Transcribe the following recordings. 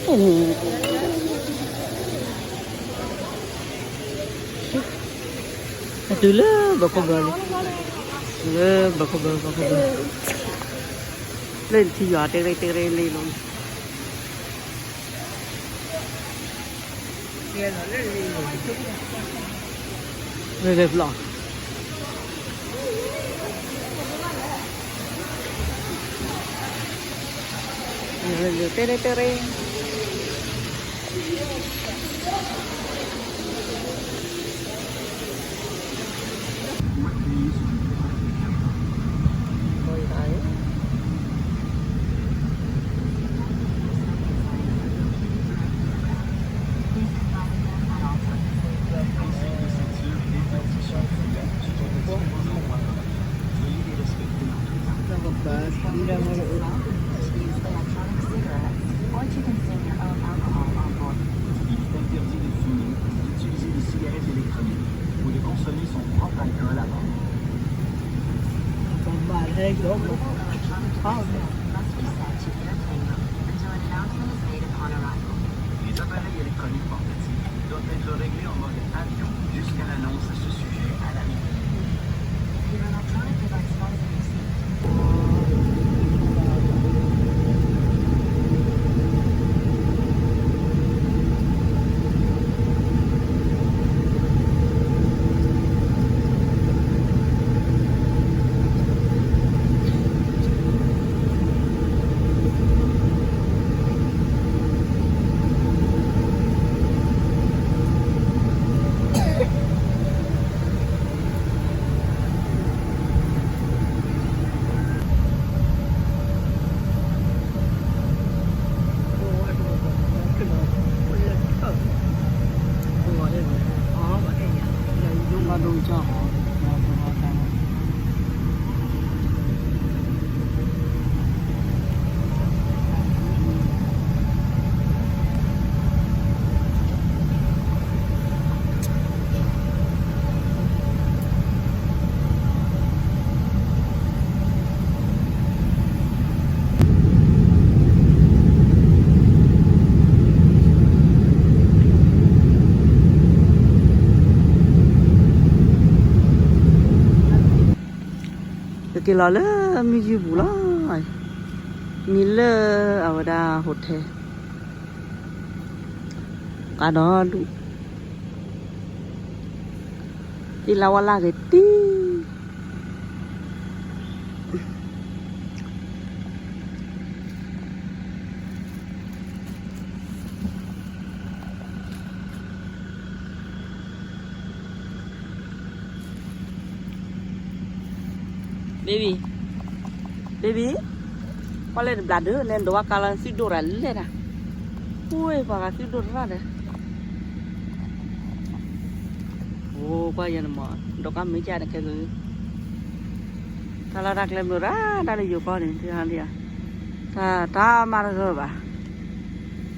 န့ၣ် အတုၤလၢဘီခိၣ်ဘၢလံ, တုၤလၢဘီခိၣ်ဘၢ ဘီခိၣ်ဘၢ, လၢထံယွၤတဲကရ့တဲကရ့လံလီၤ. ဝဲဝဲဖျီၣ် တဲရ့တဲရ့. Les appareils électroniques portatifs doivent être réglés en mode avion jusqu'à l'annonce à ce sujet à l'arrivée. If your electronic device falls in your seat,ကက့ၤလီၤလၢမုၢ်ယုၢ်ပူၤလီၤ. မံၤလၢအဝဲဒၣ် hotel ကဒီးဒူၣ် သ့ၣ်လၣ်ဝါလၣ်ဂ့ၤတံၢ်. Baby, baby, ကွၢ်လၢတဘျးဒုး နဲဒိးဝဲကါလီၤ သုဒိၣ်ရၤလဲၣ်ဒၣ်, ဝ့ၢ်ပှၤဂၤသုဒိၣ်တရၣ်ဒီး, အိၣ်ကွၢ်ယဲန့ၣ်မး ဒိးကါမ့ၢ်ကၢ်န့ၣ်ခဲက တၢ်လီၢ်တၢ်ကျဲမုၢ်ရၣ် တၢ်လၢယိၤကီၢ်န့ၣ် တၢ်လၢယ တၢ် တၢ်မၤတဂၢၢ်ဘၣ်,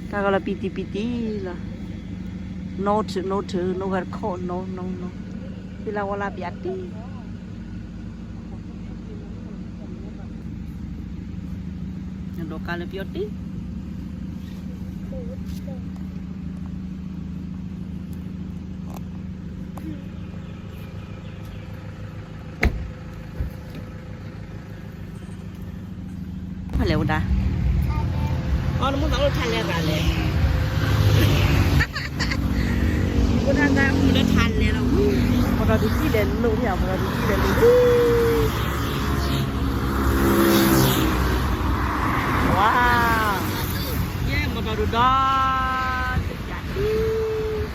တၢ်ကလီၤပံတံပံတံလီၤ, နိထုးနိထုး နိဂၤတခိၣ် နိ နိ နိ, သ့ၣ်လၣ်ဝီလၣ်ပျးတံၢ်, နဒိးကါလၢပျီတံၢ် ဖဲလဲၣ်ဝဲဒၣ်, အီ နမ့ၢ်သးအိၣ်ထါလဲၣ်ရၤလဲၣ်, နမ့ၢ်သးအိၣ်ထါလဲၣ်လီၤ, မီၤတီၤဒုးကံၣ်လဲၤလိၣ်န့ၣ် မီၤတီၤဒုးကံၣ်လဲၤလိၣ်, ဝါ, ယဲ မီၤတီၤဒုးဒီး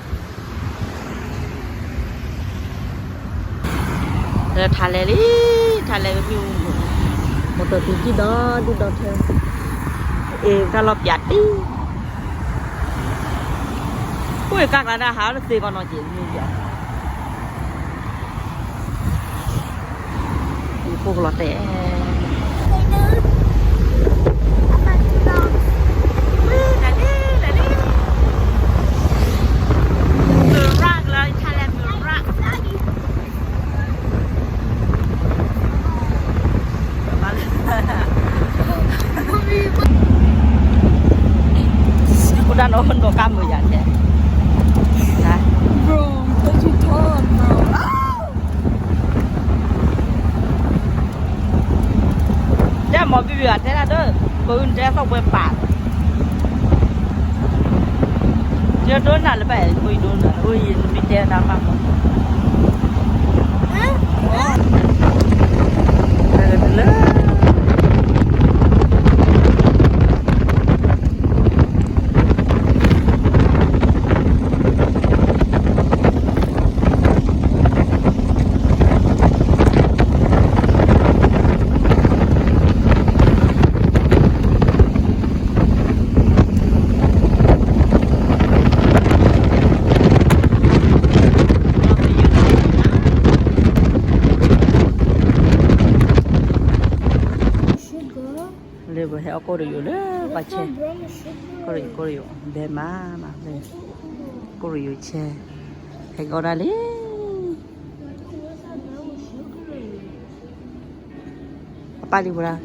လၢထါလဲၣ်လံ, ထါလဲၣ်မ့ၢ်, မီၤတီၤဒုးကံၣ်ဒီဒူၣ်ဒီထၢ, အ့ တၢ်လီၢ်ပျးတံၢ်, အိၣ်ကါကျါဒၣ်ဟးလၢသ့ကီးနီၤက့ၤမ့ၢ်ယီၤ ဖိကလီၤတဲာ်, မုၢ်ရၣ်ကလီၤ ထါလဲၣ် မုၢ်ရၣ်. တၢ်နီၢ်နီၢ်ကါမုာ်ယၤန့ၣ်, Bro, don't you talk, bro. တဲမီၤဘံဘံအတဲဒၣ်ဒီး, ကိးအုၣ်နတဲသီၣ်ပှဲၤပာ်, ယဒိနၤလၢၤဘၣ်, ကိးယဒိနၤ, အိၣ်ယမ့ၢ်တဲတၢ်မၤမီၤ, တလၢ လၢပဟဲအီၣ်ကိၣ်တယိာ်လၢပှၤဆဲး, ကိၣ်တယိာ်ကိၣ်တယိာ် ဘဲမးမး, ကိၣ်တယိာ်ဆဲး, ဟဲက့ၤအီၣ်ဒၣ်လံ, အပၢ်လံဝဲဒၣ်,